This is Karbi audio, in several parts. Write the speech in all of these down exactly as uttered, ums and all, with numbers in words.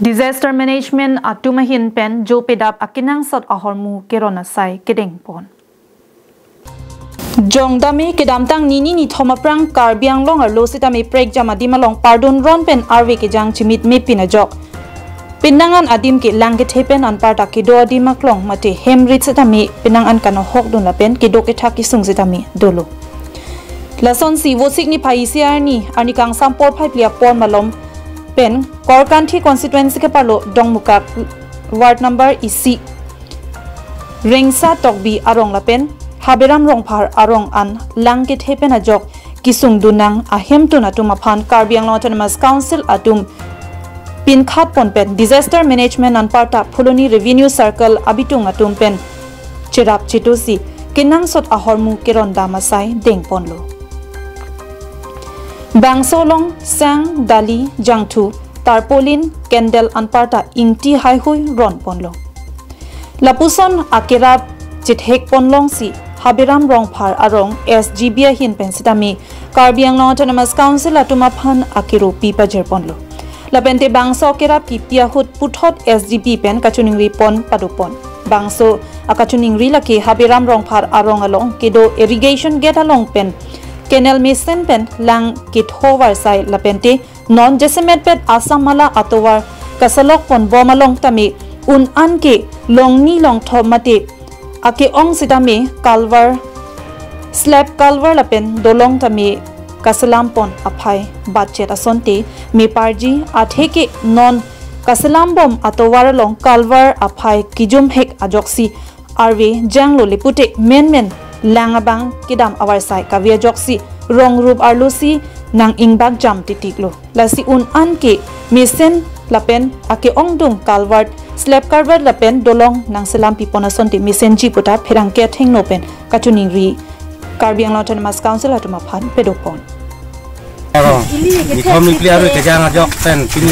Disaster Management atum ahin pen jo pedap akenangsot ahormu keron asai kedengpon. Jongdame kedamtang nini nithom aphrang Karbi Anglong arlo sitame prekjam adim along pardun ron pen arve kejang chimit mepin ajok, penang an adim ke lang kethe pen anparta kedo adim aklong mate hemrit sitame penang an kanohok dun lapen kedo kethak kesung sitame dolo. Lasonsi Vosik niphai isi arni, arni kangsam porphai phli apor malom pen Korkanthi constituency keparlo Dongmukak ward number isi Rengsa Tokbi arong lapen Haberam Rongphar arong an lang kethe pen ajok kesung dun nang ahemtun atum aphan Karbi Anglong Autonomous Council atum pinkhat pon pen Disaster Management anparta Phuloni Revenue Circle abitung atum pen cherap chetusi kenangsot ahormu keron dam asai dengponlo. Bangso along sang, dali, jangthu, tarpaulin, candle anparta ingti haihui ronponlo. Lapuson akerap chethek ponlongsi Haberam Rongphar arong S G B ahin pen sitame Karbi Anglong Autonomous Council atum aphan akero pi pajirponlo. Lapente bangso akerap kipi ahut puthot S G B pen kachiningri pon padopon. Bangso akachiningri lake Haberam Rongphar arong along kedo irrigation gate along pen canal mesen pen lang ketho varsai lapente non jasemet pet Assam Mala atovar kasalok pon bom along tame un an ke longni longthom mate ake-ong sitame culvert, slab culvert lapen dolong tame kaselam pon aphai batchet asonte meparji atheke non kaselam bom atovar along culvert aphai kijum hek ajoksi arve janglo lepute menmen lang abang kedam avarsai kave ajoksi rong rup arlosi nang ingbak jam titiklo. Lasi un an ke mesen lapen ake-ongdung culvert, slab culvert lapen dolong nangselam pipon asonte mesenji puta pherangke athengno pen kachiningri Karbi Anglong Autonomous Council atum aphan pedopon. Aro, ikhom ipli aro kejang ajok pen pini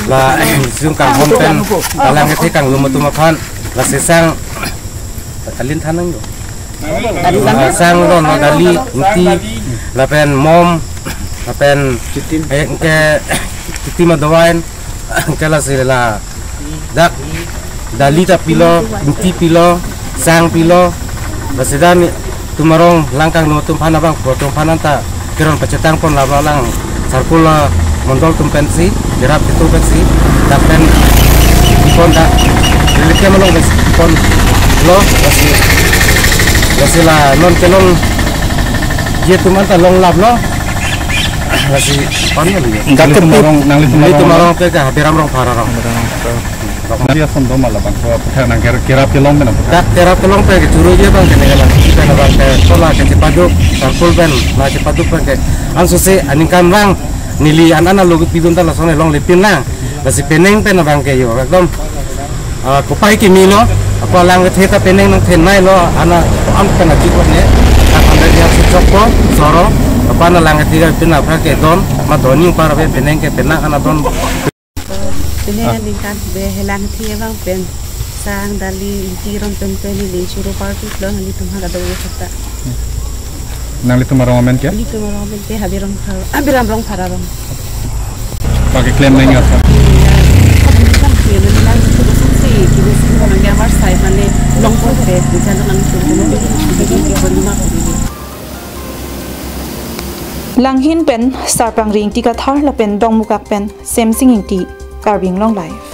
la jung kanghon pen kalang kethe kanglum atum aphan la sesang alin thanang yo. Sang ron dali ingti lapen mom lapen chitim, eh, ke chitim adovain ke lasi la dak dali ta pilo, ingti pilo, sang pilo, lasi dan tumarong langkang no tumphan abang po tumphan anta keron pachetang pon labang lang sarkul la mondol tum pensi, derap itu pensi, dak pen ipon dak, lilikem along pensi ipon lo, lasi, lasi la non kelong je tum anta long lap lo, lasi ipon lo. Dak nangli tumarong, nangli tumarong, tumarong pe ke Haberam Rongphar arong. Dia sondom ala bang ko puthak nang ker-, kerap kelong pen apa? Dak kerap kelong pen ke churu je bang ke nengala pen bang ke kola ke cepaduk, sarkul pen, ma cepaduk pen ke. Ansusi aningkan bang neli an an alogut pidun ta lason elong lepin lang. Lasi penang pen bang ke yo ekdom, ah, kopai ke milo, apa lang kethe ta penang nangthenei lo, ana an pen ajik ne. Akan dia sejok ko soro, apa na lang kethe ta pin apa ke don, ma doni upar pen penang ke penang ana don. Pini, ah, ningkan be helang thi abang pen sang dali ingti ron pen pen neli churu party lo nanglitum ha kadokave kata. Nanglitum arong amen ke? Nanglitum arong amen ke Haberam Phar, Haberam Rongphar arong. Bagi claim nang asa. Ningkan thi nangli lang thu sung si kini sing nang ya mar sai mane long pon pe bicara nang thu. Langhin pen Sarpang Ringti Kathar lapen Dongmukak pen Semsing Ingti, Karbi Anglong Live.